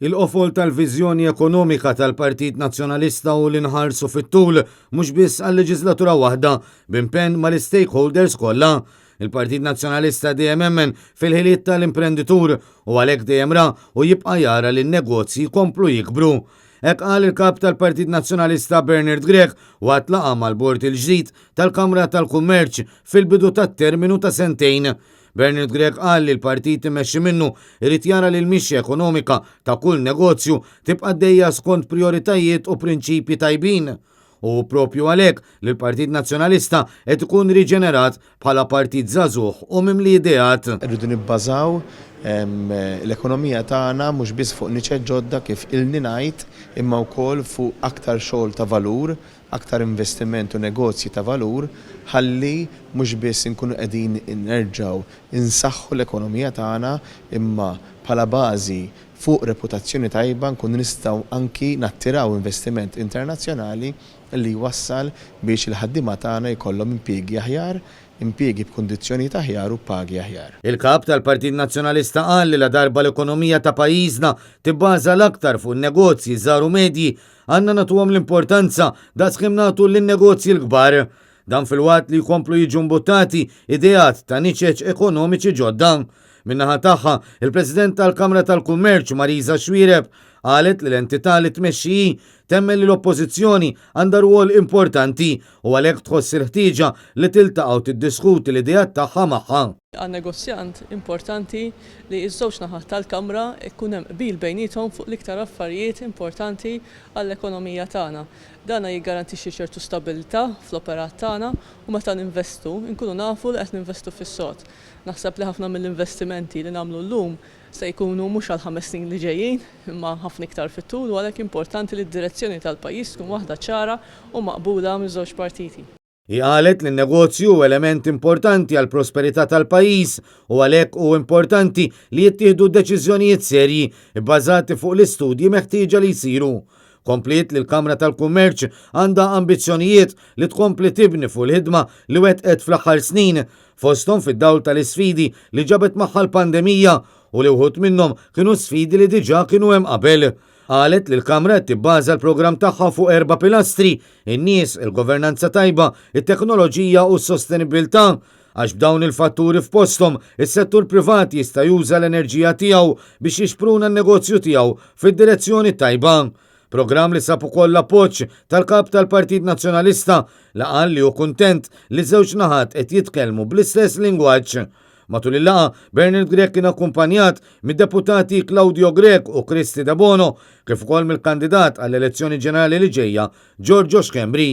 Il-qofol tal-viżjoni ekonomika tal-Partit Nazzjonalista hu li nħarsu fit-tul, mhux biss għal leġislatura waħda, b'impenn mal-istakeholders kollha. Il-Partit Nazzjonalista dejjem emmen fil-ħiliet tal-imprenditur u għalhekk dejjem ra u jibqa' jara li n-negozji jkomplu jikbru. Hekk qal il-Kap tal-Partit Nazzjonalista Bernard Grech waqt laqgħa mal-Bord il-ġdid tal-Kamra tal-Kummerċ fil-bidu tat-terminu ta' sentejn. Bernard Grech qal li l-partit immexxi minnu jrid jara li l-mixja ekonomika ta' kull negozju tibqa' għaddejja skont prijoritajiet u prinċipji tajbin. U hu proprju għalhekk li l-Partit Nazzjonalista qed ikun riġenerat bħala partit żagħżugħ u mimli ideat. Irridu nibbażaw l-ekonomija tagħna mhux biss fuq niċeċ ġodda kif ilni ngħid imma wkoll fuq aktar xogħol ta' valur, aktar investiment u negozji ta' valur ħalli mhux biss inkunu qegħdin nerġgħu nsaħħu l-ekonomija tagħna imma bħala bażi fuq reputazzjoni tajba nkunu nistgħu anki nattiraw investiment internazzjonali li jwassal biex il-ħaddiema tagħna jkollhom impjiegi aħjar, impjiegi b'kundizzjonijiet aħjar u b'pagi aħjar. Il-Kap tal-Partit Nazzjonalista qal li ladarba l-ekonomija ta' pajjiżna tibbaża l-aktar fuq in-negozji żgħar u medji, Għandna nagħtuhom l-importanza daqs kemm nagħtu lin-negozji l-kbar. Dan filwaqt li jkomplu jiġu mbuttati ideat ta' niċeċ ekonomiċi ġodda. Min-naħa tagħha, il-President tal-Kamra tal-Kummerċ Marisa Xuereb qalet li l-entità li tmexxi hi temmen li l-Oppożizzjoni għandha rwol importanti u għalhekk tħoss il-ħtieġa li tiltaqa' u tiddiskuti l-ideat tagħha magħha. Għan-negozjant importanti li ż-żewġ naħat tal-Kamra jkun hemm qbil bejniethom fuq l-iktar affarijiet importanti għall-ekonomija tagħna. Dana jiggarantixxi ċertu stabilità fl-operat tagħna u meta ninvestu, inkunu nafu li qed ninvestu fis-sod. Naħseb li ħafna mill-investimenti li nagħmlu llum se jkunu mhux għall-ħames snin li ġejjin, imma ħafna iktar fit-tul u għalhekk importanti li d-direzzjoni tal-pajjiż tkun waħda ċara u maqbula miż-żewġ partiti. Hi qalet li n-negozju hu element importanti għall-prosperità tal-pajjiż u għalhekk hu importanti li jittieħdu deċiżjonijiet serji bbażati fuq l-istudji meħtieġa li jsiru. Kompliet li l-Kamra tal-Kummerċ għandha ambizzjonijiet li tkompli tibni fuq il-ħidma li wettqet fl-aħħar snin, fosthom fid-dawl tal-isfidi li ġabet magħha l-pandemija u li wħud minnhom kienu sfidi li diġà kienu hemm qabel. Qalet li l-Kamra qed tibbaża l-programm tagħha fuq erba' pilastri, in-nies, il-governanza tajba, it-teknoloġija u s-sostenibbiltà. Għax b'dawn il-fatturi f'posthom, is-settur privat jista' juża l-enerġija tiegħu biex jixpruna n-negozju tiegħu fid-direzzjoni t-tajba. Programm li sab ukoll l-appoġġ tal-Kap tal-Partit Nazzjonalista li qal li hu kuntent li żewġ naħat qed jitkellmu bl-istess lingwaġġ. Matul il-laqgħa, Bernard Grech kien akkumpanjat mid-Deputati Claudio Grech u Kristy Debono, kif ukoll mill-kandidat għall-elezzjoni ġenerali li ġejja, Giorgio Schembri.